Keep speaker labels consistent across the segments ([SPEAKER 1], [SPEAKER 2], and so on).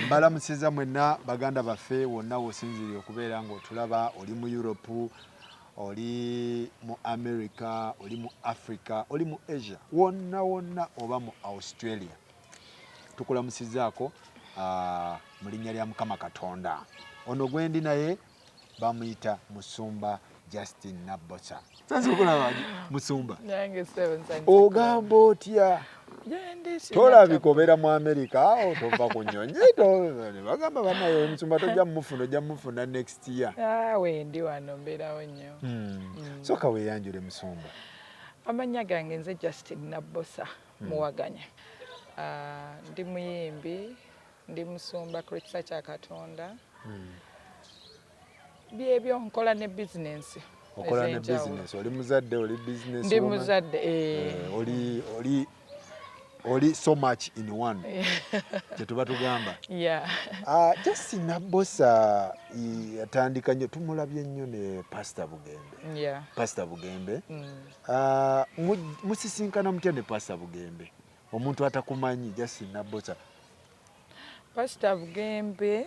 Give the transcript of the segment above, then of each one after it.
[SPEAKER 1] Mbalamusiza mwenna baganda baffe wonna w'osinziirira okubeera ng'otulaba, oli mu Europe, oli mu America, oli mu Africa, oli mu Asia, wonna wonna oba mu Australia. Tukulamusizaako mu linnya lya Mukama Katonda. Ono gwendi naye bamuyita Musumba Justin Nabbosa. Nsanyuse okulaba, Musumba.
[SPEAKER 2] Nange ssebo, nsanyuse.
[SPEAKER 1] Ogamba otya?
[SPEAKER 2] Gyendi.
[SPEAKER 1] Tolabika obeera mu America awo, tova ku nnyonyi ne bagamba bannaye omusumba tojja mumufuna, ojja mumufuna next year.
[SPEAKER 2] Ah, wendi wano, mbeerawo nnyo.
[SPEAKER 1] Sooka weeyanjule, Musumba.
[SPEAKER 2] Amannya gange nze Justin Nabbosa Muwaganya. Ah, ndi muyimbi, ndi musumba ku kisa kya Katonda. Byebyo nkola ne bizinensi
[SPEAKER 1] Okola ne
[SPEAKER 2] ez'enjawulo.
[SPEAKER 1] business, oli muzadde, oli business
[SPEAKER 2] Ndi
[SPEAKER 1] woman?
[SPEAKER 2] muzadde, eh.
[SPEAKER 1] Eh, oli so much in one kyetuba tugamba. Ah, Justin Nabbosa yatandika nnyo, tumulabye nnyo ne Pastor Bugembe. Pastor Bugembe. Ah, musisinkana mutya ne Pastor Bugembe, omuntu atakumanyi, Justin Nabbosa?
[SPEAKER 2] Pastor Bugembe,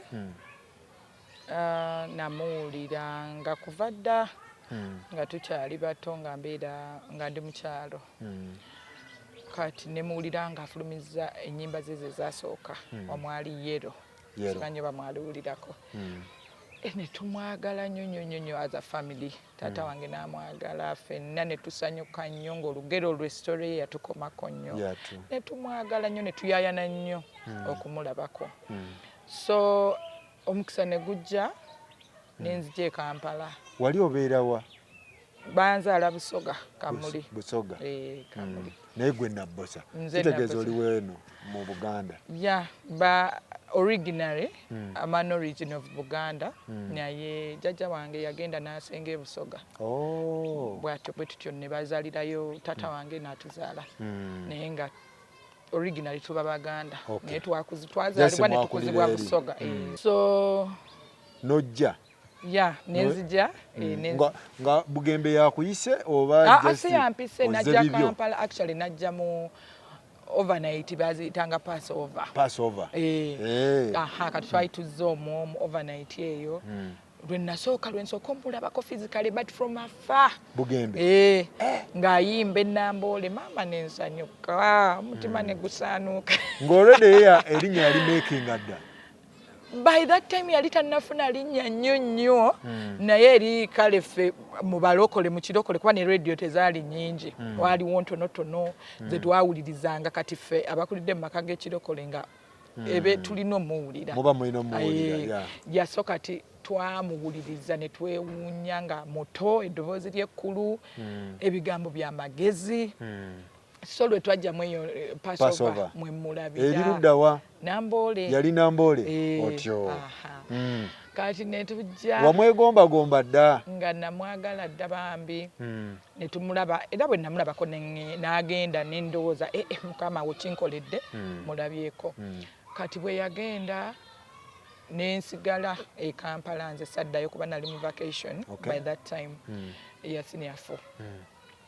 [SPEAKER 2] ah, namuwuliranga kuva dda nga tukyali bato, nga mbeera nga ndi mukyalo. Kati nemuwulira nga afulumiza ennyimba ze ze zasooka omwali Yero.
[SPEAKER 1] Yero.
[SPEAKER 2] Simanyi oba mwaliwulirako. E, ne tumwagala nnyo nnyo nnyo nnyo as a family. Taata wange n'amwagala, ffenna ne tusanyuka nnyo ng'olugero lwe, story ye yatukomako nnyo. Ne tumwagala nnyo, ne tuyaayana nnyo okumulabako. So omukisa ne gujja nenzija e Kampala.
[SPEAKER 1] Wali obeerawa?
[SPEAKER 2] Banzaala Busoga, Kamuli.
[SPEAKER 1] Busoga.
[SPEAKER 2] Eh, Kamuli.
[SPEAKER 1] Naye gwe Nabbosa?
[SPEAKER 2] Nze
[SPEAKER 1] Kitegeeza
[SPEAKER 2] Nabbosa.
[SPEAKER 1] oli weeno mu Buganda?
[SPEAKER 2] Yeah, ba originally I'm an origin of Buganda, naye jjajja wange yagenda n'asenga e Busoga. Bwatyo bwe tutyo ne bazaalirayo taata wange n'atuzaala, naye nga originally tuba Baganda. Naye twazaalibwa ne
[SPEAKER 1] Just
[SPEAKER 2] tukuzibwa
[SPEAKER 1] mwakulira eri.
[SPEAKER 2] Busoga. Eh. So
[SPEAKER 1] Nojja?
[SPEAKER 2] Yeah, nenzija
[SPEAKER 1] Nga Bugembe yakuyise oba
[SPEAKER 2] Ah, ah,
[SPEAKER 1] just
[SPEAKER 2] si yampise.
[SPEAKER 1] ozze
[SPEAKER 2] Najja
[SPEAKER 1] bibyo?
[SPEAKER 2] Kampala. Actually najja mu overnight, baziyitanga Passover.
[SPEAKER 1] Passover.
[SPEAKER 2] Eh.
[SPEAKER 1] Eh.
[SPEAKER 2] Aha, kati twali tuzze omwo mu overnight eyo. Lwe nasooka, lwe nsooka omulabako physically, but from afar.
[SPEAKER 1] Bugembe?
[SPEAKER 2] Eh, ng'ayimba ennamboole, maama, nensanyuka, omutima ne gusaanuuka.
[SPEAKER 1] Ng'olwedde ye erinnya yali makinga dda?
[SPEAKER 2] By that time yali tannafuna linnya nnyo nnyo, naye eri kale ffe mu balokole, mu kirokole, kuba ne radio tezaali nnyingi, waaliwo ntonotono ze twawulirizanga. Kati ffe abakulidde mu maka g'ekirokole nga ebe tulina omuwulira.
[SPEAKER 1] Muba mulina omuwulira.
[SPEAKER 2] Eh, yaso kati twamuwuliriza ne twewuunya nga muto, eddoboozi ly'ekkulu, ebigambo by'amagezi. So lwe twajjamu eyo
[SPEAKER 1] Passover.
[SPEAKER 2] Passover mwe mulabira.
[SPEAKER 1] Eri luddawa?
[SPEAKER 2] Namboole.
[SPEAKER 1] Yali Namboole?
[SPEAKER 2] Eh,
[SPEAKER 1] Otyo.
[SPEAKER 2] Aha. Kati ne tujja.
[SPEAKER 1] Wamwegombagomba dda?
[SPEAKER 2] Nga namwagala dda bambi. Ne tumulaba, era bwe namulabako n'agenda, nendowooza, eh, eh, Mukama wo kinkoledde, mulabyeko. Kati bwe yagenda nensigala e Kampala, nze saddayo kuba nali mu vacation by that time ya senior four.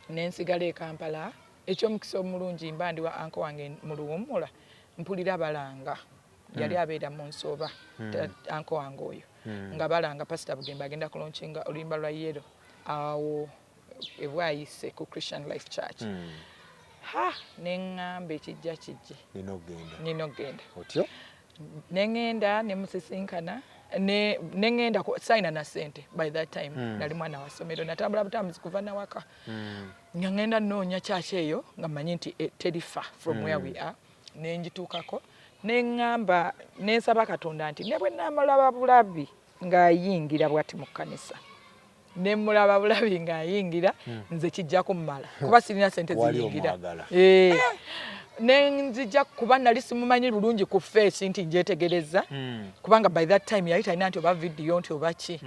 [SPEAKER 2] Nensigala e Kampala. Ekyomukisa omulungi, mba ndi wa uncle wange mu luwummula, mpulira balanga. Yali abeera mu Nsooba, uncle wange oyo, nga balanga Pasita Bugembe agenda kulaunchinga oluyimba lwa Yero awo ebwayise ku Christian Life Church. Ha, neŋŋamba ekijja kijje.
[SPEAKER 1] Nina okugenda.
[SPEAKER 2] Nina okugenda.
[SPEAKER 1] Otyo.
[SPEAKER 2] Neŋŋenda ne musisinkana, neŋŋenda sayina na ssente. By that time nali mwana wa ssomero, natambula butambuzi kuva nawaka nga ŋŋenda nnoonya kyaki eyo, nga mmanyi nti teri far from where we are. Nenjituukako, neŋŋamba, nensaba Katonda nti ne bwe naamulaba bulabi ng'ayingira bwati mu kkanisa, nemulaba bulabi ng'ayingira, nze kijja kummala kuba sirina sente
[SPEAKER 1] Wali
[SPEAKER 2] ziyingira.
[SPEAKER 1] omwagala.
[SPEAKER 2] Eh. Nenzija kuba nali simumanyi bulungi ku face nti njetegereza, kubanga by that time yali talina nti oba video nti oba ki.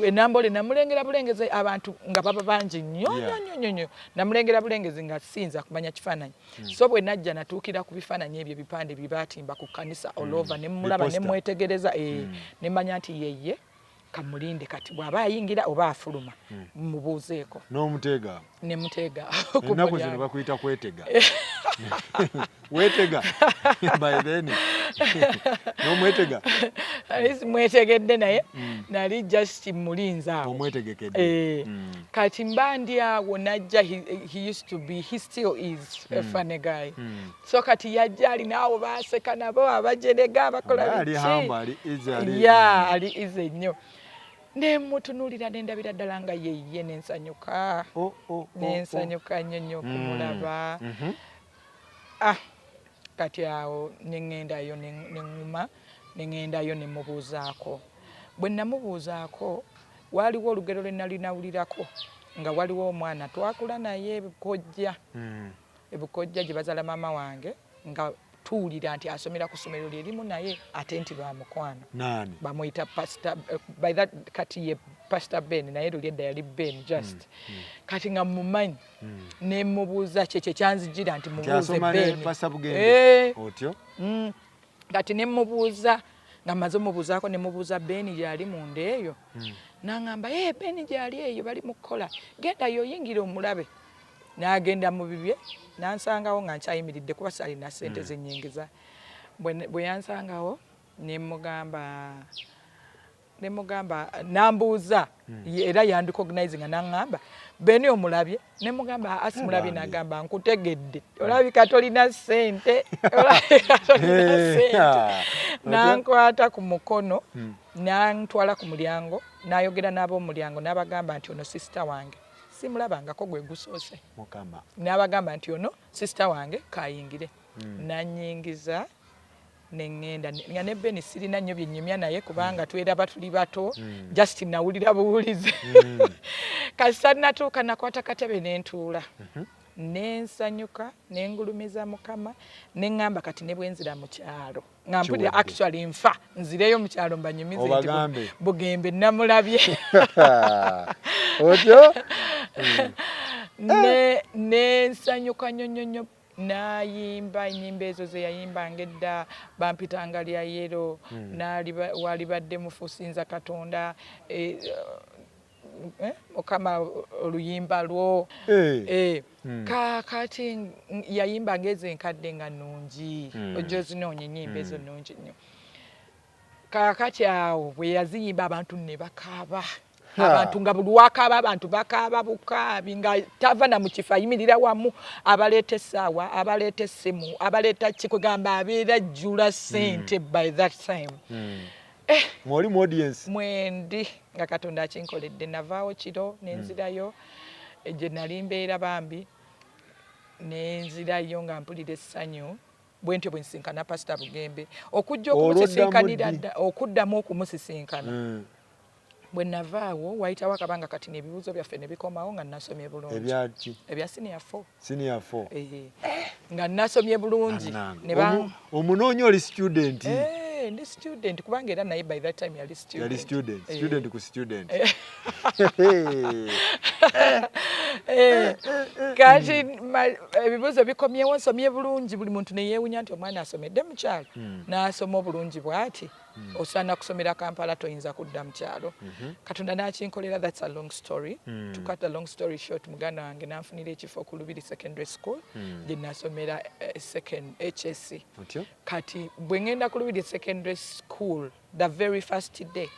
[SPEAKER 2] Enambole namulengera bulengezi, abantu nga baba bangi nnyo nnyo nnyo nnyo nnyo. Namulengera bulengezi nga siyinza kumanya kifaananyi. So bwe najja natuukira ku bifaananyi ebyo, ebipande bye baatimba ku kkanisa all over, ne mulaba, ne
[SPEAKER 1] Bi poster.
[SPEAKER 2] mwetegereza, eh, ne mmanya nti yeye. Kamulinde kati bw'aba ayingira oba afuluma mubuuzeeko.
[SPEAKER 1] N'omuteega?
[SPEAKER 2] Ne muteega.
[SPEAKER 1] Ennaku zino bakuyita kwetega, weetega by then. N'omwetega?
[SPEAKER 2] Mwetegedde, naye nali just mulinzi awo.
[SPEAKER 1] Omwetegekedde.
[SPEAKER 2] Eh, kati mba ndi awo, najja. He used to be, he still is a funny guy. So kati yajja alina awo baseka nabo abajerega abakola.
[SPEAKER 1] Ali humble, ali easy, ali
[SPEAKER 2] Ya, ali easy nnyo. Nemutunuulira nendabira ddala nga yeye, nensanyuka.
[SPEAKER 1] Oh.
[SPEAKER 2] Nensanyuka nnyo nnyo okumulaba. Ah, kati awo neŋŋendayo, neŋŋuma, neŋŋendayo nemubuuzaako. Bwe namubuuzaako, waaliwo olugero lwe nali nawulirako nga waliwo omwana twakula naye ebukojja, ebukojja gye bazaala maama wange, nga tuwulira nti asomera ku ssomero lye limu naye ate nti bamukwano.
[SPEAKER 1] Nani?
[SPEAKER 2] Bamuyita Pastor, by that kati ye Pastor Ben, naye luli edda yali Ben just. Kati nga mumanyi, nemubuuza kyekyo kyanzijira nti mubuuze
[SPEAKER 1] Kyasoma ne
[SPEAKER 2] Ben.
[SPEAKER 1] Pastor Bugembe?
[SPEAKER 2] Eh.
[SPEAKER 1] Otyo.
[SPEAKER 2] Kati nemubuuza, nga maze omubuuzaako, nemubuuza Ben gyali munda eyo. Naŋŋamba, e Ben gyali eyo, bali mu kukola, gendayo oyingira omulabe. N'agenda mu bibye, nansangawo nga nkyayimiridde kuba saalina ssente zenyingiza. Bwe yansangawo, nemugamba, nambuuza, era yanrecognize nga naŋŋamba, "Beni omulabye?" Nemugamba, "Asimulabye."
[SPEAKER 1] Bambi.
[SPEAKER 2] Nagamba, "Nkutegedde, olabika tolina ssente, olabika tolina ssente." Nankwata ku mukono, nantwala ku mulyango, nayogera n'ab'omulyango, n'abagamba nti, "Ono sister wange, simulabangako, gwe gusoose."
[SPEAKER 1] Mukama.
[SPEAKER 2] N'abagamba nti, "Ono sister wange, kayingire." Nanyingiza, neŋŋenda nga ne Beni sirina nnyo byennyumya naye kubanga tweraba tuli bato. Just nawulira buwulize. Kasita natuuka, nakwata katebe nentuula, nensanyuka, nengulumiza Mukama, neŋŋamba kati ne bwenzira mu kyalo nga mpulira
[SPEAKER 1] Kiwedde.
[SPEAKER 2] actually nfa nzireyo mu kyalo mbanyumize nti
[SPEAKER 1] Obagambe.
[SPEAKER 2] Bugembe namulabye.
[SPEAKER 1] Otyo.
[SPEAKER 2] Nensanyuka nnyo nnyo nnyo. N'ayimba ennyimba ezo ze yayimbanga edda, "Bampitanga lya yero", "Walibadde mufusinza Katonda", "Mukama oluyimba lwo". Kaakati yayimbanga ezo enkadde nga nnungi. Ojja ozinoonya ennyimba ezo, nnungi nnyo. Kaakati awo bwe yaziyimba, abantu ne bakaaba. Abantu nga buli wakaaba, abantu bakaaba bukaabi, nga tava na mu kifo, ayimirira wamu, abaleeta essaawa, abaleeta essimu, abaleeta kikwegamba, abeera ajjula ssente by that time.
[SPEAKER 1] Mwoli mu audience?
[SPEAKER 2] Mwendi nga Katonda akinkoledde. Navaawo kiro nenzirayo gye nali mbeera bambi, nenzirayo nga mpulira essanyu. Bwe ntyo bwe nsinkana Pasita Bugembe okujja okumusisinkanira dda, okuddamu okumusisinkana. Bwe navaawo, wayitawo akabanga kati n'ebibuuzo byaffe ne bikomawo nga nasomye bulungi.
[SPEAKER 1] Ebyaki?
[SPEAKER 2] Ebya senior four.
[SPEAKER 1] Senior four.
[SPEAKER 2] Nga nasomye bulungi.
[SPEAKER 1] Omunoonya oli student?
[SPEAKER 2] Eh, ndi student, kubanga era naye by that time yali student.
[SPEAKER 1] Yali student. Student ku student.
[SPEAKER 2] Kati ebibuuzo bikomyewo, nsomye bulungi, buli muntu neyeewunya nti omwana asomedde mu kyalo n'asoma obulungi bw'ati, osaana kusomera Kampala, toyinza kudda mu kyalo. Katonda n'akinkolera. That's a long story. To cut the long story short, muganda wange nanfunira ekifo ku Lubiri Secondary School, gye nasomera second HSC. Kati bwe ŋŋenda ku Lubiri Secondary School, the very first day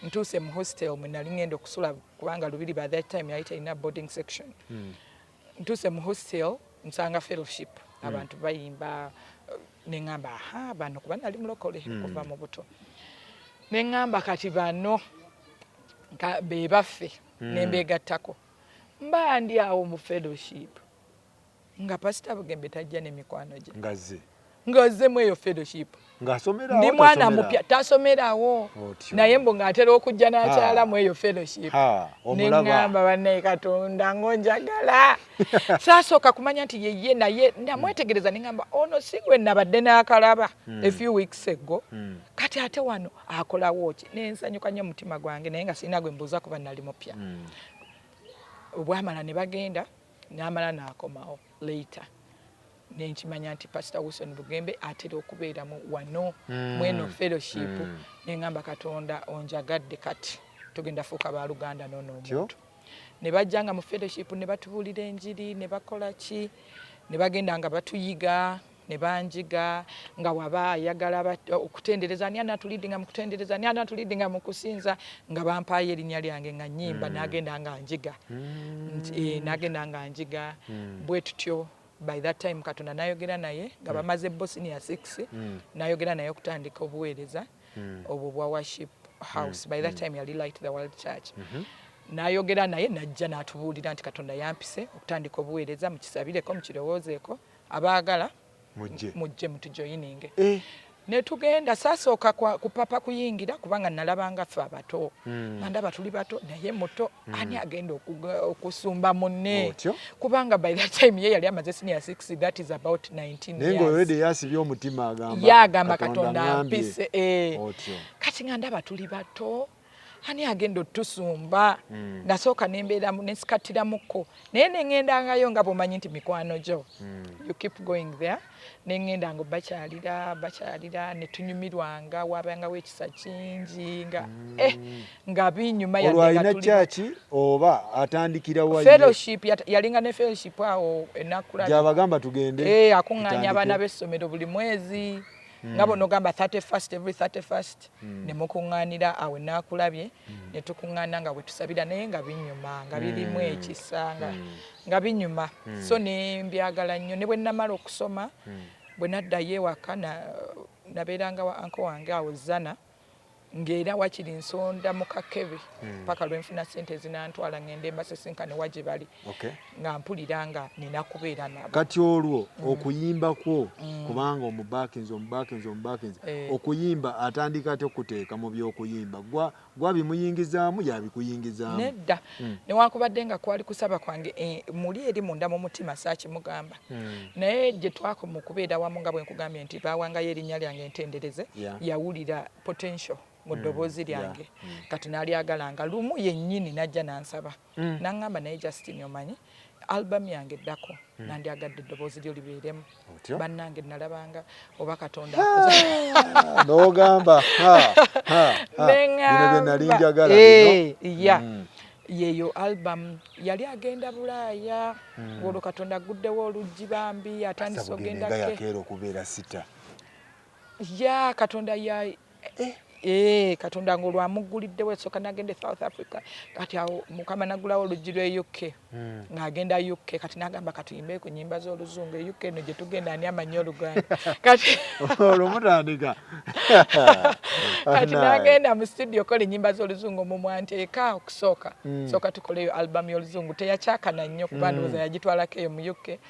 [SPEAKER 2] ntuuse mu hostel mwe nali ŋŋenda okusula, kubanga Lubiri by that time yali terina boarding section. Ntuuse mu hostel, nsanga fellowship, abantu bayimba, neŋŋamba, aha, bano, kuba nali mulokole okuva mu buto, neŋŋamba kati bano be baffe. Nembeegattako. Mba ndi awo mu fellowship nga Pasita Bugembe tajja n'emikwano gye.
[SPEAKER 1] Ngazze?
[SPEAKER 2] Ng'azzemu eyo fellowship.
[SPEAKER 1] Ng'asomerawo?
[SPEAKER 2] Ndi mwana
[SPEAKER 1] Tasomerawo?
[SPEAKER 2] mupya, tasomerawo.
[SPEAKER 1] Otyo.
[SPEAKER 2] Naye mbu ng'atera okujja n'akyala mu eyo fellowship.
[SPEAKER 1] Ha, omulaba.
[SPEAKER 2] Neŋŋamba, bannaye Katonda ng'onjagala. Saasooka kumanya nti yeye, naye namwetegereza neŋŋamba, ono si gwe nabadde n'akalaba a few weeks ago? Kati ate wano akolawo ki? Nensanyuka nnyo omutima gwange, naye nga sirina gwe mbuuza kuba nali mupya. Obwamala ne bagenda, n'amala n'akomawo later, nenkimanya nti Pastor Wilson Bugembe atera okubeeramu wano mweno fellowship. Neŋŋamba, Katonda onjagadde, kati tugenda fuuka baluganda noono.
[SPEAKER 1] Tyo.
[SPEAKER 2] Omuntu ne bajja nga mu fellowship ne batubuulira enjiri ne bakola ki, ne bagenda nga batuyiga. Ne banjiga nga waba ayagala okutendereza, ani anatuleadinga mu kutendereza, ani anatuleadinga mu kusinza, nga bampaayo erinnya lyange nga nnyimba. N'agenda nga njiga. Nti, n'agenda nga njiga bwe tutyo. By that time Katonda n'ayogera naye nga bamaze bo senior 6, n'ayogera naye okutandika obuweereza obwo bwa Worship House. By that time yali Light the World Church. N'ayogera naye, najja n'atubuulira nti Katonda yampise okutandika obuweereza, mukisabireko, mukirowoozeeko, abaagala
[SPEAKER 1] mujje.
[SPEAKER 2] Mujje mutujoininge.
[SPEAKER 1] Eh.
[SPEAKER 2] Ne tugenda. Saasooka kupapa kuyingira kubanga nalabanga ffe abato, nga ndaba tuli bato, naye muto, ani agenda okusumba munne?
[SPEAKER 1] Otyo.
[SPEAKER 2] Kubanga by that time ye yali amaze senior 6, that is about 19
[SPEAKER 1] Naye nga
[SPEAKER 2] years.
[SPEAKER 1] already yasibye omutima, agamba
[SPEAKER 2] Ye agamba Katonda
[SPEAKER 1] aŋŋambye.
[SPEAKER 2] ampise, eh.
[SPEAKER 1] Otyo.
[SPEAKER 2] Kati nga ndaba tuli bato, ani agenda otusumba? Nasooka nembeeramu nensikattiramuko, naye neŋŋendangayo nga bw'omanyi nti mikwano gyo, you keep going there. Neŋŋenda nga bakyalira bakyalira, ne tunyumirwanga, wabangawo ekisa kingi nga nga binyuma
[SPEAKER 1] Olwo
[SPEAKER 2] yadde nga
[SPEAKER 1] alina
[SPEAKER 2] tuli
[SPEAKER 1] kyaki oba atandikira wa ye?
[SPEAKER 2] Fellowship, yalinga ne fellowship awo enakulabye.
[SPEAKER 1] Gyabagamba tugende
[SPEAKER 2] Eh, akuŋŋaanya
[SPEAKER 1] tutandike.
[SPEAKER 2] abaana b'essomero buli mwezi, nga bw'onogamba 31st, every 31st, ne mukuŋŋaanira awo enaakulabye, ne tukuŋŋaana nga bwe tusabira, naye nga binyuma, nga birimu ekisa, nga binyuma. So ne mbyagala nnyo. Ne bwe namala okusoma, bwe naddayo ewaka, nabeeranga wa uncle wange awo Zana, ng'era wakiri nsonda mu kakebe paka lwe nfuna ssente ezinantwala ngende mbasisinkane wa gye bali, nga mpulira nga nina kubeera nabo.
[SPEAKER 1] Kati olwo okuyimba kwo, kubanga omubakinzi omubakinzi omubakinzi, okuyimba atandika atya okuteeka mu byokuyimba? Gwabimuyingizaamu, yabikuyingizaamu?
[SPEAKER 2] Nedda, newankubadde nga kwali kusaba kwange, muli eri munda mu mutima saakimugamba, naye gye twakoma okubeera wamu, nga bwe nkugambye nti bawangayo erinnya lyange ntendereze, yawulira potential mu ddoboozi lyange. Kati n'alyagalanga. Lumu yennyini najja n'ansaba, n'aŋŋamba, "Naye Justin, omanyi album yange eddako, nandyagadde eddoboozi lyo libeeremu."
[SPEAKER 1] Otyo?
[SPEAKER 2] Bannange, nalabanga oba Katonda akoze.
[SPEAKER 1] Ah, n'ogamba, "Ha, ha, ha, bino bye nali njagala
[SPEAKER 2] Eh,
[SPEAKER 1] bino."
[SPEAKER 2] Ya, yeeyo album yali agenda Bulaaya, ng'olwo Katonda aguddewo oluggi, bambi atandise
[SPEAKER 1] Sabugende
[SPEAKER 2] ogenda
[SPEAKER 1] nga
[SPEAKER 2] ke
[SPEAKER 1] yakeera okubeera sita.
[SPEAKER 2] Ya Katonda, ya Katonda ng'olwamugguliddewo esooka n'agenda e South Africa. Kati awo Mukama naggulawo oluggi lw'e UK, ng'agenda UK. Kati n'agamba, "Katuyimbe ku nnyimba z'Oluzungu, e UK eno gye tugenda ani amanyi Oluganda?" Kati
[SPEAKER 1] Olwo mutandika.
[SPEAKER 2] Kati n'agenda mu studio kola ennyimba z'Oluzungu, omwo mwanteeka okusooka. Sooka tukoleyo album y'Oluzungu. Teyakyakana nnyo kuba ndowooza yagitwalako eyo mu UK,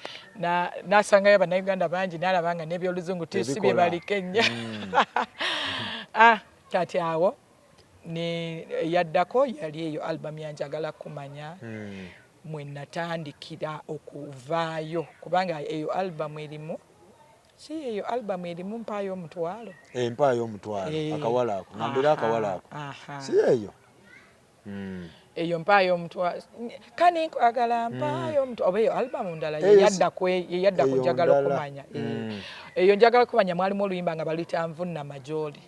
[SPEAKER 2] n'asangayo Bannayuganda bangi, n'alaba nga n'ebyoluzungu tisi bye
[SPEAKER 1] Tebikola.
[SPEAKER 2] baliko ennyo. Ah, kati awo ne yaddako yali eyo album yanjagala kumanya, mwe natandikira okuvaayo, kubanga eyo album erimu, si eyo album erimu Mpaayo Omutwalo.
[SPEAKER 1] Empaayo Omutwalo.
[SPEAKER 2] Eh.
[SPEAKER 1] Akawala ako ngambira, akawala ako. Si eyo?
[SPEAKER 2] Eyo Mpaayo Omutwalo, kani nkwagala, Mpaayo Omutwalo, oba eyo album ndala?
[SPEAKER 1] Eyo
[SPEAKER 2] Yeyadda ku yeyadda ku
[SPEAKER 1] Eyo
[SPEAKER 2] Njagala
[SPEAKER 1] ndala.
[SPEAKER 2] Okumanya. Eh. Eyo Njagala Kumanya mwalimu oluyimba nga baluyita Nvunama Gy'oli.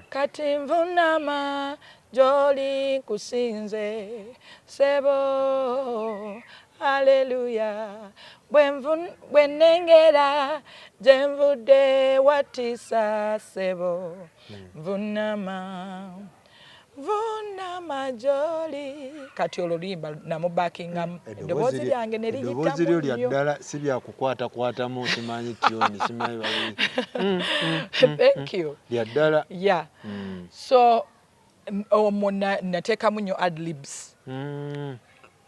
[SPEAKER 2] Kati nvunama gy'oli, nkusinze sebo, aleluya. Bwe nnengera gye nvudde watisa sebo, nvunama, nvunama gy'oli. Kati olwo luyimba namubakingamu eddoboozi lyange ne
[SPEAKER 1] Eddoboozi lyo
[SPEAKER 2] liyitamu
[SPEAKER 1] lya
[SPEAKER 2] nnyo.
[SPEAKER 1] ddala, si byakukwatakwatamu, simanyi tune, simanyi
[SPEAKER 2] Thank you.
[SPEAKER 1] Lya ddala.
[SPEAKER 2] Yeah. So omwo nateekamu nnyo adlibs.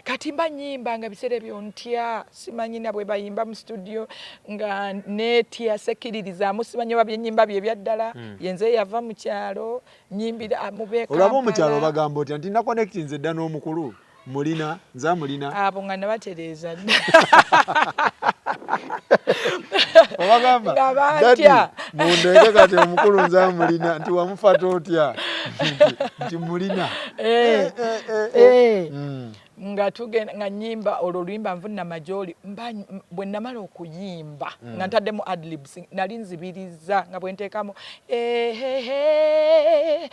[SPEAKER 2] Kati mba nyimba nga biseera ebyo ntya, simanyi na bwe bayimba mu studio, nga neetya, sekiririzaamu, simanyi oba byenyimba bye byaddala. Yenze yava mu kyalo, nyimbira mube
[SPEAKER 1] Olaba omukyalo bagamba otya nti naconnectinze dda n'omukulu mulina, nze amulina.
[SPEAKER 2] Abo nga nabatereeza dda.
[SPEAKER 1] Obagamba,
[SPEAKER 2] Nga
[SPEAKER 1] "Daddy,
[SPEAKER 2] bantya.
[SPEAKER 1] mundeeke, kati omukulu nze amulina," nti wamufata otya nti mulina?
[SPEAKER 2] Eh,
[SPEAKER 1] Eh, eh, eh.
[SPEAKER 2] eh. Nga tugenda nga nyimba olwo oluyimba Nvunama Gy'oli, mba bwe namala okuyimba nga ntaddemu adlibs, nali nzibiriza nga bwe nteekamu ehehe.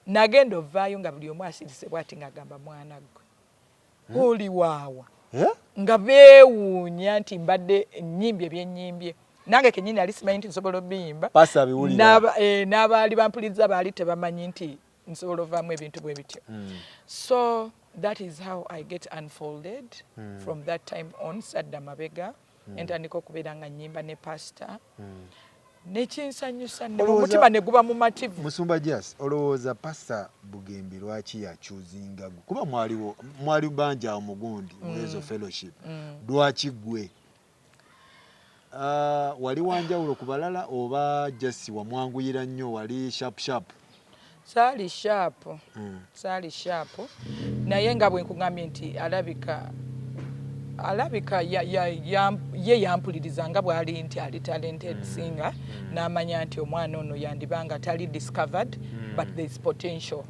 [SPEAKER 2] Nagenda ovaayo nga buli omu asirise bwati, ng'agamba, "Mwana gwe, oli waawa?"
[SPEAKER 1] Eh?
[SPEAKER 2] Nga beewuunya nti mbadde nnyimbye byenyimbye, nange kenyini ali simanyi nti nsobola obiyimba.
[SPEAKER 1] Pastor abiwulira.
[SPEAKER 2] N'abaali bampuliriza baali tebamanyi nti nsobola ovaamu ebintu bwe bityo. So that is how I get unfolded. From that time on sadda mabega, entandika okubeera nga nnyimba ne pastor, nekinsanyusa, omutima ne guba mumativu.
[SPEAKER 1] Musumba Jas, olowooza Pastor Bugembe lwaki yachoosinga gwe? Kuba mwaliwo, mwali bangi awo mugundi mu ezo fellowship. Lwaki gwe? Wali wanjawulo ku balala oba just wamwanguyira nnyo, wali sharp sharp?
[SPEAKER 2] Saali sharp. Saali sharp, naye nga bwe nkugambye nti alabika ye yampuliriza nga bw'ali nti ali talented singer, n'amanya nti omwana ono yandibanga tali discovered, but there is potential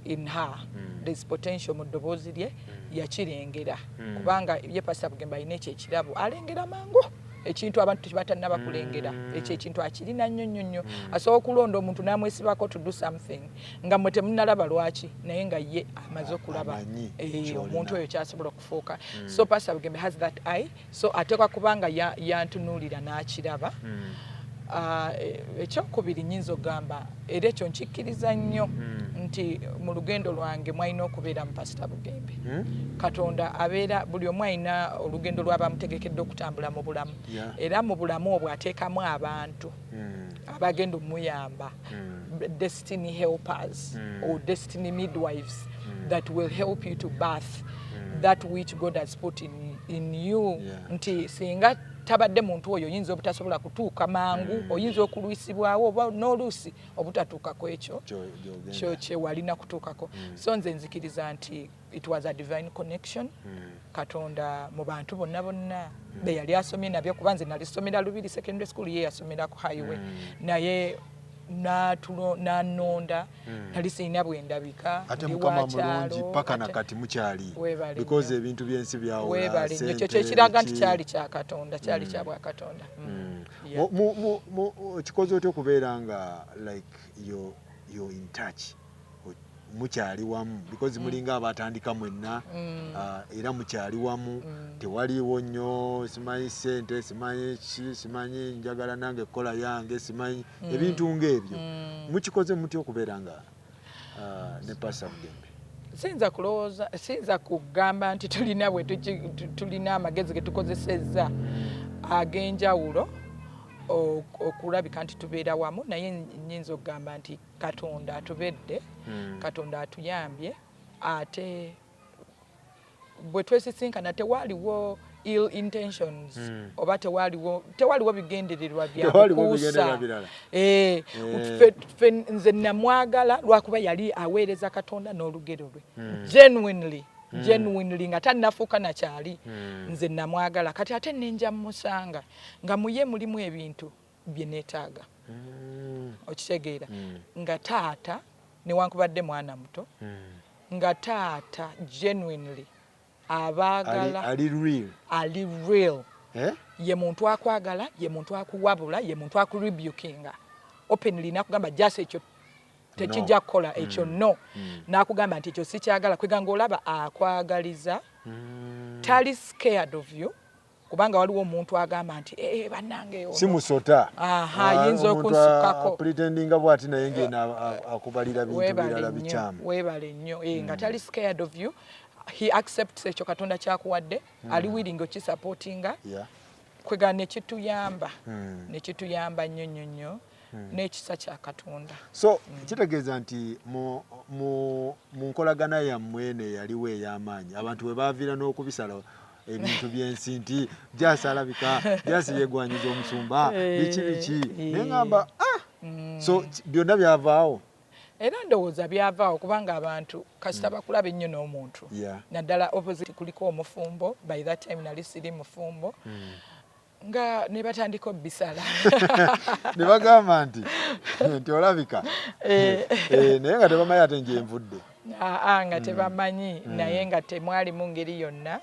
[SPEAKER 2] in her. There is potential mu ddoboozi lye. Yakirengera, kubanga ye Pastor Bugembe alina ekyo ekirabo, alengera mangu ekintu abantu tebatannaba kulengera. Ekyo ekintu akirina nnyo nnyo nnyo. Asobola okulonda omuntu n'amwesibako to do something nga mmwe temunnalaba lwaki, naye nga ye amaze okulaba
[SPEAKER 1] Amanyi ky'olina.
[SPEAKER 2] omuntu oyo kyasobola okufuuka. So Pastor Bugembe has that eye, so ateekwa kubanga yantunuulira n'akiraba. Ekyokubiri nyinza okugamba, era ekyo nkikkiriza nnyo, nti mu lugendo lwange mwalina okubeera mu Pasita Bugembe. Katonda abeera, buli omu alina olugendo lw'aba amutegekedde okutambula mu bulamu. Era mu bulamu obwo ateekamu abantu abagenda omuyamba, destiny helpers or destiny midwives that will help you to birth that which God has put in you. Nti singa tabadde muntu oyo, oyinza obutasobola kutuuka mangu, oyinza okulwisibwawo oba n'oluusi obutatuuka ku ekyo
[SPEAKER 1] Gy'ogenda.
[SPEAKER 2] Kyo kyewalina kutuukako. So nze nzikiriza nti it was a divine connection. Katonda mu bantu bonna bonna be yali asomye nabyo, kuba nze nalisomera Lubiri Secondary School, ye yasomera ku Highway, naye n'anonda. Nali sirina bwendabika,
[SPEAKER 1] Ate
[SPEAKER 2] ndi
[SPEAKER 1] Mukama
[SPEAKER 2] wa kyalo,
[SPEAKER 1] mulungi, paka nakati mukyali,
[SPEAKER 2] Weebale
[SPEAKER 1] because
[SPEAKER 2] nnyo.
[SPEAKER 1] ebintu by'ensi byawula.
[SPEAKER 2] Weebale nnyo. Ekyo
[SPEAKER 1] Sente,
[SPEAKER 2] kyekiraga nti
[SPEAKER 1] biki.
[SPEAKER 2] kyali kya Katonda, kyali kya bwakatonda. Yeah.
[SPEAKER 1] Kikoze otya okubeera nga like you're in touch, mukyali wamu? Because mulinga abatandika mwenna, era mukyali wamu. Tewaliiwo nnyo simanyi sente, simanyi ki, simanyi njagala nange kukola yange, simanyi ebintu ng'ebyo. Mukikoze mutya okubeera nga ne Pastor Bugembe?
[SPEAKER 2] Siyinza kulowooza, siyinza kugamba nti tulina bwe tulina amagezi ge tukozesezza ag'enjawulo okulabika nti tubeera wamu, naye nyinza okugamba nti Katonda atubedde, Katonda atuyambye. Ate bwe twesisinkana tewaaliwo ill intentions oba tewaliwo bigendererwa bya
[SPEAKER 1] Tewaliwo
[SPEAKER 2] bukuusa.
[SPEAKER 1] bigendererwa birala.
[SPEAKER 2] Ffe nze namwagala lwakuba yali aweereza Katonda n'olugero lwe genuinely, genuinely, nga tannafuuka nakyali. Nze namwagala. Kati ate nenja mumusanga nga muye mulimu ebintu bye neetaaga. Okitegeera? Nga taata, newankubadde mwana muto, nga taata genuinely abaagala.
[SPEAKER 1] Ali real.
[SPEAKER 2] Ali real.
[SPEAKER 1] Eh?
[SPEAKER 2] Ye muntu akwagala, ye muntu akuwabula, ye muntu akurebukinga openly, nakugamba just ekyo tekijja kukola, ekyo no. Nakugamba nti ekyo sikyagala. Kweganga olaba akwagaliza, tali scared of you, kubanga waliwo omuntu agamba nti, "Eh, bannange ono."
[SPEAKER 1] Si musota.
[SPEAKER 2] Aha,
[SPEAKER 1] Ah,
[SPEAKER 2] ayinza
[SPEAKER 1] omuntu
[SPEAKER 2] okunsukako.
[SPEAKER 1] Pretendinga bw'ati, naye ngeno akubalira bintu
[SPEAKER 2] Weebale
[SPEAKER 1] birala
[SPEAKER 2] nnyo,
[SPEAKER 1] bikyamu.
[SPEAKER 2] weebale nnyo. Nga tali scared of you, he accepts ekyo Katonda kyakuwadde, ali willing okisupportinga. Kwegana nekituyamba, nekituyamba nnyo nnyo nnyo n'ekisa kya Katonda.
[SPEAKER 1] So kitegeeza nti mu nkolagana yammwe eno eyaliwo ey'amaanyi, abantu we baaviira n'okubisala ebintu by'ensi nti Jasi alabika Jasi yeegwanyiza omusumba, biki biki, naye ngamba, ah! So byonna byavaawo.
[SPEAKER 2] Era ndowooza byavaawo, kubanga abantu kasita bakulaba ennyo n'omuntu, naddala opposite kuliko omufumbo, by that time nali siri mufumbo, nga ne batandika obbisala.
[SPEAKER 1] Ne bagamba nti olabika. Naye nga tebamanyi ate njenvudde.
[SPEAKER 2] Aa, nga tebamanyi, naye nga temwalimu ngeri yonna.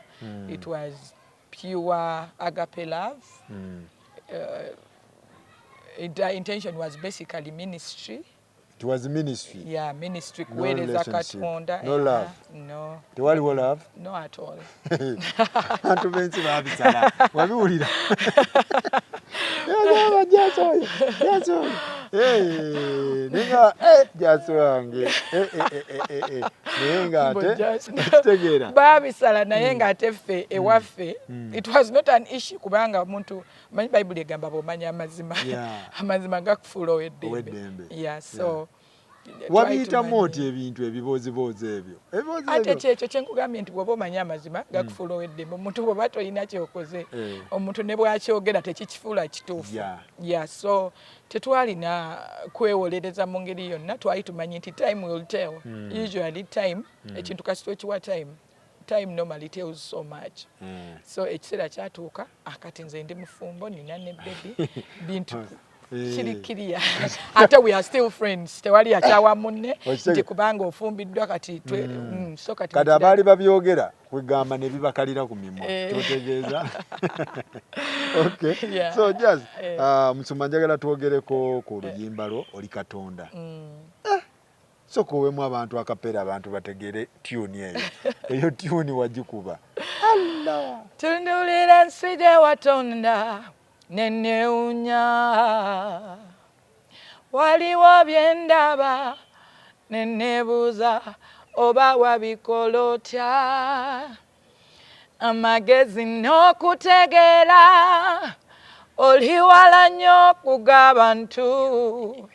[SPEAKER 2] It was pure agape love. The intention was basically ministry.
[SPEAKER 1] It was ministry.
[SPEAKER 2] Yeah, ministry,
[SPEAKER 1] No
[SPEAKER 2] kuweereza
[SPEAKER 1] relationship.
[SPEAKER 2] Katonda.
[SPEAKER 1] No love.
[SPEAKER 2] No.
[SPEAKER 1] Tewaliwo love?
[SPEAKER 2] No, at all.
[SPEAKER 1] Abantu b'ensi babisala, wabiwulira? Yagamba jasi oyo, jasi oyo. Eh, naye jasi wange. Eh, eh, eh, eh, eh, eh. Naye ng'ate kitegeera.
[SPEAKER 2] Babisala, naye ng'ate ffe ewaffe it was not an issue, kubanga omuntu manyi Bayibuli egamba bw'omanya amazima, amazima gakufuula ow'eddembe.
[SPEAKER 1] Ow'eddembe.
[SPEAKER 2] Yeah, so
[SPEAKER 1] Wabiyitamu oti ebintu ebibooziboozi ebyo? Ebiboozi
[SPEAKER 2] Ate
[SPEAKER 1] ebyo.
[SPEAKER 2] Kyekyo kyenkugambye nti bw'oba omanyi amazima gakufuula ow'eddembe. Omuntu bw'oba tolina kyokoze, omuntu ne bwakyogera tekikifuula kituufu. Yeah, so tetwalina kwewolereza mu ngeri yonna. Twali tumanyi nti time will tell. Usually time, ekintu kasita okiwa time, time normally tells so much. So ekiseera kyatuuka, akati nze ndi mufumbo, nina ne baby, bintu kiri kiriya, ate we are still friends, tewali akyawa munne nti kubanga ofumbiddwa kati so kati
[SPEAKER 1] Kati abaali babyogera kwegamba ne bibakalira ku mimwa. Kyotegeeza, okay.
[SPEAKER 2] Yeah.
[SPEAKER 1] So just musumba, njagala twogereko ku luyimba lwo Oli Katonda. Soka owemu abantu akapeera, abantu bategeere tune eyo. Eyo tune wagikuba?
[SPEAKER 2] Tundulira ensi gye watonda nenewunya, waliwo byendaba nenebuuza oba wabikola otya. Amagezi n'okutegeera, oli wala nnyo okugabantu,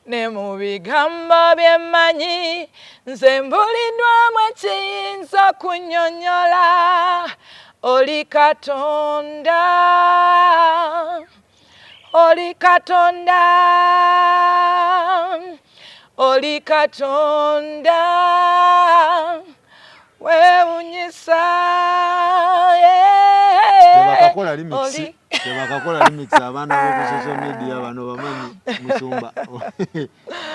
[SPEAKER 2] ne mu bigambo bye mmanyi nze mbulidwamu ekiyinza kunnyonnyola. Oli Katonda, oli Katonda, oli Katonda weewunyisa.
[SPEAKER 1] Tebakakola remix, tebakakola remix. Abaana b'oku social media bano bamanyi musumba.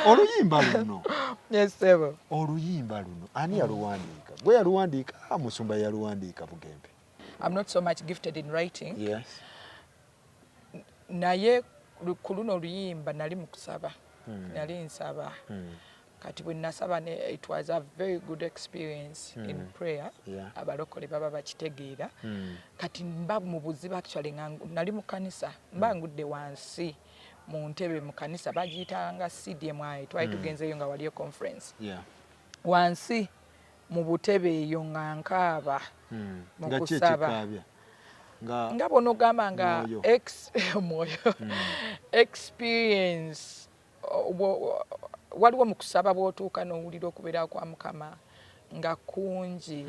[SPEAKER 1] Oluyimba luno,
[SPEAKER 2] Yes, sebo.
[SPEAKER 1] oluyimba luno ani yaluwandiika? Gwe yaluwandiika? Ah, musumba yaluwandiika Bugembe?
[SPEAKER 2] I'm not so much gifted in writing. Naye ku luno oluyimba nali mu kusaba, nali nsaba. Kati bwe nasaba it was a very good experience in prayer. Abalokole baba bakitegeera. Kati mba mu buzibu, actually nga nali mu kanisa, mba ngudde wansi mu ntebe mu kanisa, bagiyitanga CDMI, twali tugenzeeyo nga waliyo conference. Wansi mu butebe eyo nga nkaaba mu
[SPEAKER 1] Nga ki
[SPEAKER 2] kusaba.
[SPEAKER 1] ekikaabya? Nga
[SPEAKER 2] Nga bw'onogamba nga
[SPEAKER 1] Mwoyo.
[SPEAKER 2] ex mwoyo experience, waliwo mu kusaba bw'otuuka n'owulira okubeera kwa Mukama nga kungi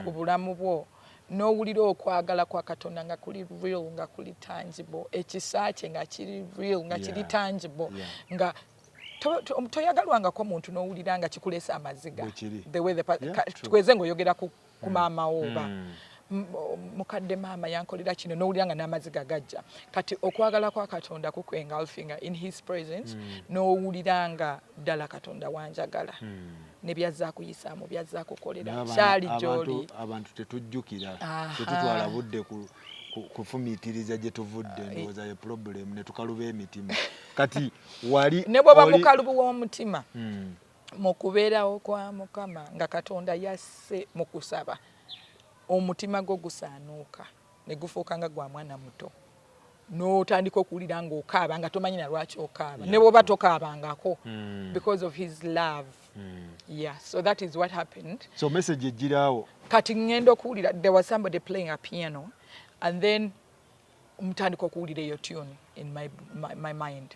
[SPEAKER 2] ku bulamu bwo, n'owulira okwagala kwa Katonda nga kuli real, nga kuli tangible, ekisa kye nga kiri real, nga kiri tangible, nga toyagalwangako muntu n'owulira nga kikuleesa amaziga.
[SPEAKER 1] Bwe kiri.
[SPEAKER 2] The way the
[SPEAKER 1] Yeah, true.
[SPEAKER 2] Tukweze ng'oyogera ku maama wo oba mukadde, maama yankolera kino, n'owulira nga n'amaziga gajja. Kati okwagala kwa Katonda kukwengulfinga in his presence, n'owulira nga ddala Katonda wanjagala, ne byazza akuyisaamu, byazza akukolera,
[SPEAKER 1] Naye
[SPEAKER 2] kyali gy'oli.
[SPEAKER 1] Abantu tetujjukira, tetutwala budde kufumiitiriza gye tuvudde. Ndowooza ye problem ne tukaluba emitima. Kati wali
[SPEAKER 2] Ne bw'oba mukalubu w'omutima, mu kubeerawo kwa Mukama nga Katonda yasse mu kusaba, omutima gwo gusaanuuka ne gufuuka nga gwa mwana muto, n'otandika okuwulira ng'okaaba nga tomanyi na lwaki okaaba, ne bw'oba tokaabangako, because of his love. Yeah, so that is what happened.
[SPEAKER 1] So message ejjiraawo.
[SPEAKER 2] Kati ŋŋenda okuwulira there was somebody playing a piano, and then mutandika okuwulira eyo tune in my mind.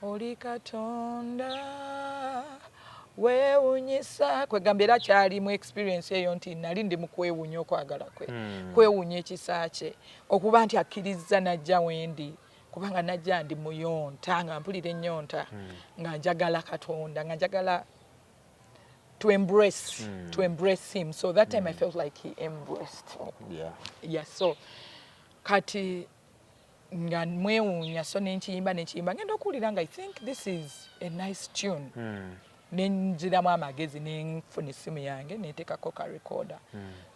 [SPEAKER 2] Oli Katonda weewunyisa. Kwegamba era kyalimu experience eyo nti nali ndi mu kwewuunya okwagala kwe, kwewuunya ekisa kye, okuba nti akkirizza najja wendi, kubanga najja ndi muyonta, nga mpulira ennyonta, nga njagala Katonda, nga njagala to embrace him. So that time I felt like he embraced me. Yeah, so kati nga mwewuunya, so nenkiyimba, nenkiyimba, ngenda okuwulira nga I think this is a nice tune. Nenziramu amagezi, nenfuna essimu yange, neteekako ka recorder,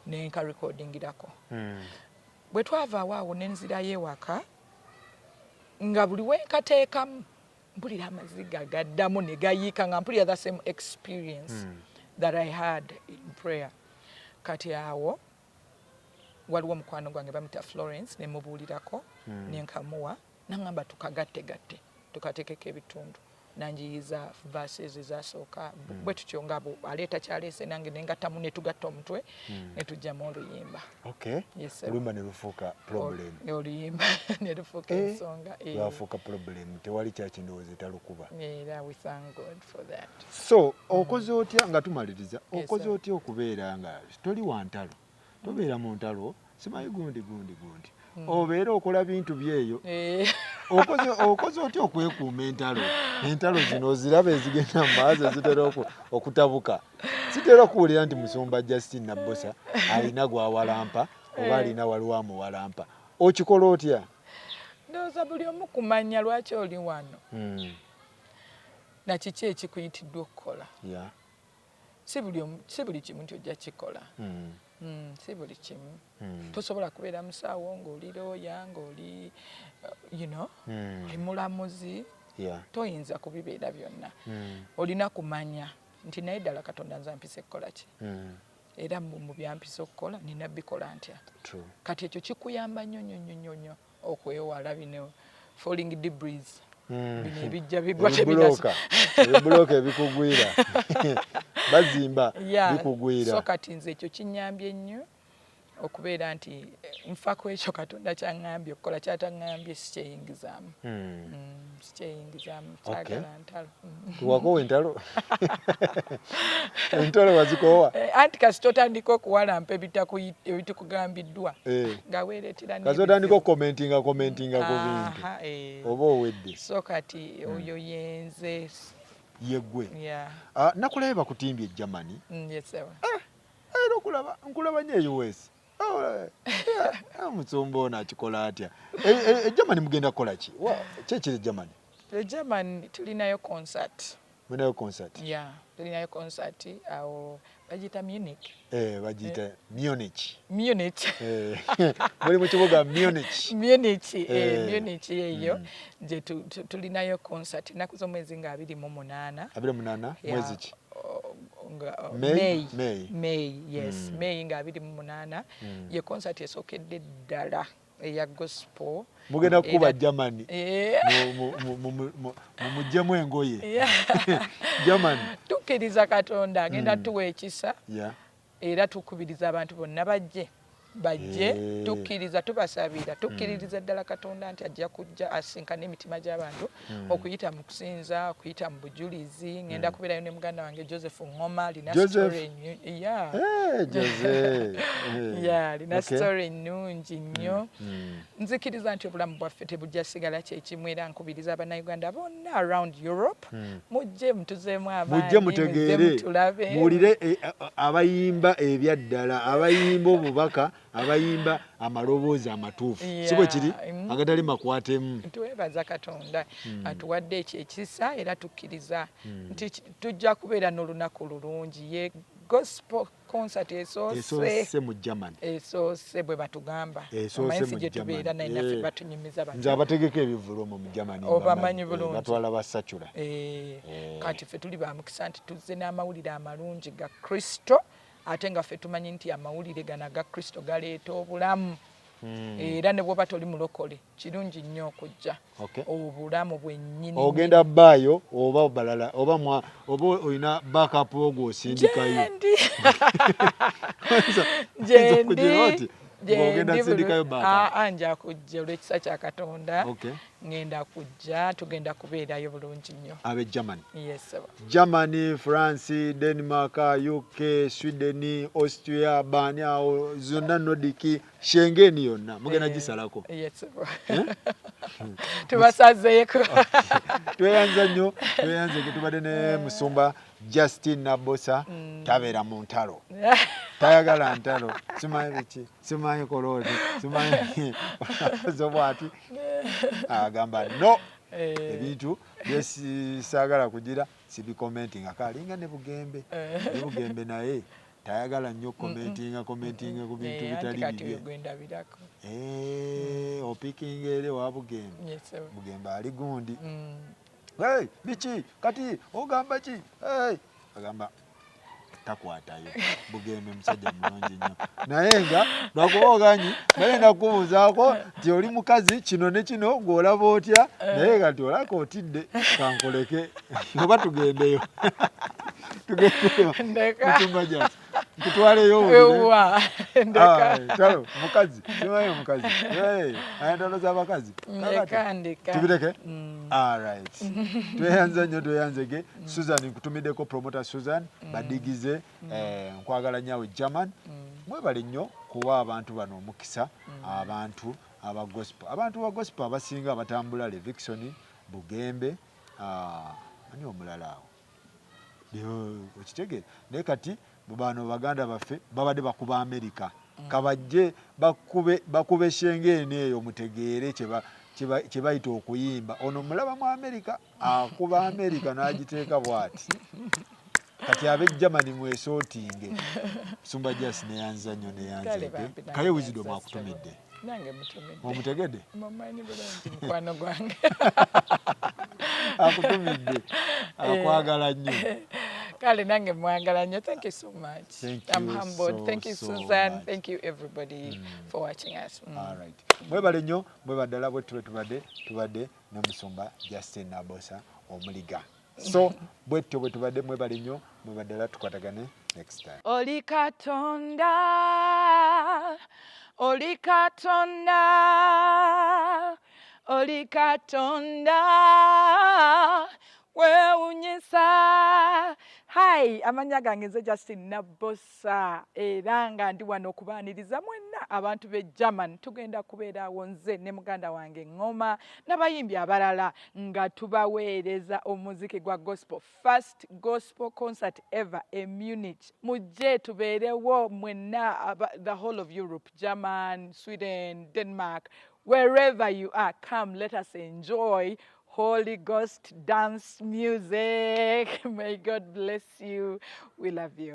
[SPEAKER 2] nenka recordingirako. Bwe twava awo, nenzirayo ewaka, nga buli wenkateekamu Mpulira amaziga gaddamu ne gayiika, nga mpulira the same experience that I had in prayer. Kati awo waliwo mukwano gwange bamuyita Florence, nemubuulirako, nenkamuwa, naŋŋamba tukagattegatte, tukateekeko ebitundu, nanjiyiza verses ezasooka. Bwe tutyo nga aleeta kyaleese, nange nengattamu, netugatta omutwe, netujjamu oluyimba. Yes, sir.
[SPEAKER 1] Oluyimba ne lufuuka problem.
[SPEAKER 2] Oluyimba ne lufuuka ensonga.
[SPEAKER 1] Lwafuuka problem, tewali kyakindowooza etalukuba.
[SPEAKER 2] Era we thank God for that.
[SPEAKER 1] So okoze otya, nga tumaliriza,
[SPEAKER 2] Yes,
[SPEAKER 1] okoze
[SPEAKER 2] sir.
[SPEAKER 1] otya okubeera nga toli wa ntalo, tobeera mu ntalo, simanyi gundi gundi gundi, obeera okola bintu byeyo? Okoze otya okwekuuma entalo? Entalo zino oziraba ezigenda mu maaso, zitera okutabuka. Sitera okuwulira nti musumba Justin Nabbosa alina gwawalampa oba alina waliwo amuwalampa. Okikola otya?
[SPEAKER 2] Ndowooza buli omu kumanya lwaki oli wano nakiki ekikuyitiddwa okukola. Si buli kimu nti ojja kikola. Si buli kimu. Tosobola kubeera musawo ng'oli looya, ng'oli oli mulamuzi. Toyinza kubibeera byonna. Olina kumanya nti naye ddala Katonda nze ampisa okukola ki, era mu byampisa okukola nina bikola ntya. Kati ekyo kikuyamba nnyo nnyo nnyo nnyo nnyo okwewala bino falling debris, bino ebijja bigwa.
[SPEAKER 1] Ebibulooka ebikugwira, bazimba bikugwira.
[SPEAKER 2] So kati nze ekyo kinyambye nnyo okubeera nti nfa ku ekyo Katonda kyaŋŋambye okukola, kyataŋŋambye sikyeyingizaamu. Sikyeyingizaamu, kyagala ntalo.
[SPEAKER 1] Tuwakowa entalo? Entalo wazikowa?
[SPEAKER 2] Anti kasita otandika okuwalampa ebitukugambiddwa, nga weereetera.
[SPEAKER 1] Kasi otandika okukomentinga komentinga ku bintu, oba owedde.
[SPEAKER 2] So kati oyo yenze.
[SPEAKER 1] Yeggwe. Ah, nakulabye bakutimbye e Germany.
[SPEAKER 2] Yes, sir.
[SPEAKER 1] Era okulaba nkulaba nnyo e US. Omusumba ono akikola atya? E Germany mugenda kukola ki? Ki ekiri e Germany?
[SPEAKER 2] E Germany tulinayo concert.
[SPEAKER 1] Mulinayo concert?
[SPEAKER 2] Yeah, tulinayo concert awo, bagiyita Munich.
[SPEAKER 1] Bagiyita Munich.
[SPEAKER 2] Munich.
[SPEAKER 1] Muli mu kibuga Munich.
[SPEAKER 2] Munich, Munich eyo gye tulinayo concert ennaku z'omwezi nga 28.
[SPEAKER 1] 28 mwezi ki?
[SPEAKER 2] May.
[SPEAKER 1] May.
[SPEAKER 2] May, yes. May nga 28 ye concert esookedde ddala eya gospel.
[SPEAKER 1] Mugenda kukuba Germany, mumuggyemu engoye Germany.
[SPEAKER 2] Tukkiriza Katonda agenda tuwa ekisa, era tukubiriza abantu bonna bajje, bajje. Tukkiriza, tubasabira, tukkiririza ddala Katonda nti ajja kujja asinkane emitima gy'abantu okuyita mu kusinza, okuyita mu bujulizi. Ngenda kubeerayo ne muganda wange Joseph Ngoma, alina story, yeah. Yeah, alina story nnungi nnyo. Nzikiriza nti obulamu bwaffe tebujja sigala kyekimu, era nkubiriza Abannayuganda bonna around Europe, mujje mutuzeemu amaanyi.
[SPEAKER 1] Mujje mutegeere, muwulire abayimba ebyaddala, abayimba obubaka, abayimba amaloboozi amatuufu, si bwe kiri? Agatali makwatemu.
[SPEAKER 2] Twebaza Katonda atuwadde ekyo ekisa, era tukkiriza nti tujja kubeera n'olunaku lulungi. Ye gospel concert esoose.
[SPEAKER 1] Esoose mu Germany.
[SPEAKER 2] Esoose bwe batugamba.
[SPEAKER 1] Esoose mu
[SPEAKER 2] gye tubeera naye naffe batunyumiza.
[SPEAKER 1] Nze abategeka ebivvulu omwo mu Germany
[SPEAKER 2] obamanyi bulungi.
[SPEAKER 1] Batwala basacula.
[SPEAKER 2] Kati ffe tuli bamukisa nti tuzze n'amawulire amalungi ga Kristo, ate nga ffe tumanyi nti amawulire gano aga Kristo galeeta obulamu. Era ne bwoba toli mulokole, kirungi nnyo okujja, obulamu bwennyini.
[SPEAKER 1] Ogenda bbaayo oba balala, oba oba olina backup ogwo osindikayo?
[SPEAKER 2] Gyendi.
[SPEAKER 1] Ng'ogenda sindikayo backup?
[SPEAKER 2] Nja kujja olw'ekisa kya Katonda. Ngenda kujja, tugenda kubeerayo bulungi nnyo.
[SPEAKER 1] Abe Germany?
[SPEAKER 2] Yes.
[SPEAKER 1] Germany, France, Denmark, UK, Sweden, Austria, baani awo zonna, Nordic, Schengen yonna mugenda gisalako.
[SPEAKER 2] Yes. Tubasazeeko.
[SPEAKER 1] Tweyanza nnyo, tweyanze. Tubadde ne musumba Justin Nabosa. Tabeera mu ntalo, tayagala ntalo, simanyi biki, simanyi kolooti, simanyi bwati, agamba no, ebintu byesisaagala kugira sibikomentinga. Kalinga ne Bugembe, ne Bugembe naye tayagala nnyo commentinga commentinga ku bintu bitali bibye. Opikinga eri owa Bugembe. Bugembe ali gundi. Hey, biki kati ogamba ki? Hey, agamba takwatayo. Bugembe musajja mulungi nnyo, naye nga lwakuba oganyi naye nakubuuzaako nti oli mukazi kino ne kino gw'olaba otya, naye nga nti olaka otidde, kankuleke oba tugendeyo, tugendeyo.
[SPEAKER 2] Ndeka.
[SPEAKER 1] Musumba Jasi, nkutwaleyo owulire.
[SPEAKER 2] Ewa, ndeka.
[SPEAKER 1] Ah, talo mukazi, simanyi omukazi. Hey, entalo z'abakazi.
[SPEAKER 2] Ndeka, ndeka.
[SPEAKER 1] Tubireke. Alright, tweyanze nnyo, tweyanzege. Susan nkutumiddeko, promoter Susan badigize, nkwagala nnyo German. Mwebale nnyo kuwa abantu bano omukisa, abantu aba gospel, abantu ba gospel abasinga abatambula, Levixone, Bugembe, ani omulala awo? Okitegeera? Naye kati bano baganda baffe babadde bakuba America, kabajje bakube, bakube Schengen eyo, mutegeere kye bayita okuyimba. Ono mulaba mu America akuba America n'agiteeka bw'ati. Kati ab'e Germany mwesootinge. Musumba Jasi, neyanza nnyo.
[SPEAKER 2] Kale
[SPEAKER 1] Neyanzege.
[SPEAKER 2] bambi, nange
[SPEAKER 1] Kaye Wisdom
[SPEAKER 2] neyanza.
[SPEAKER 1] akutumidde.
[SPEAKER 2] Nange mutumidde.
[SPEAKER 1] Omutegedde?
[SPEAKER 2] Mumanyi bulungi, mukwano gwange.
[SPEAKER 1] Akutumidde, akwagala nnyo.
[SPEAKER 2] Kale nange mwagala nnyo. Thank you so much.
[SPEAKER 1] Thank
[SPEAKER 2] I'm
[SPEAKER 1] you
[SPEAKER 2] humbled.
[SPEAKER 1] So,
[SPEAKER 2] Thank you,
[SPEAKER 1] so
[SPEAKER 2] Susan.
[SPEAKER 1] much.
[SPEAKER 2] Thank you, everybody, for watching us.
[SPEAKER 1] Alright. Mwebale nnyo, mwebale ddala. Bwe tube tubadde n'omusumba Justin Nabosa Omuliga. So bwetyo bwe tubadde. Mwebale nnyo, mwebale ddala, tukwatagane next time.
[SPEAKER 2] Oli Katonda, oli Katonda, oli Katonda weewunyisa. Hi, amannya gange nze Justin Nabosa, era nga ndi wano okubaaniriza mwenna abantu b'e German. Tugenda kubeerawo nze ne muganda wange Ŋŋoma n'abayimbi abalala nga tubaweereza omuziki gwa gospel. First gospel concert ever e Munich. Mujje tubeerewo mwenna, the whole of Europe, German, Sweden, Denmark, wherever you are, come, let us enjoy Holy Ghost dance music. May God bless you. We love you.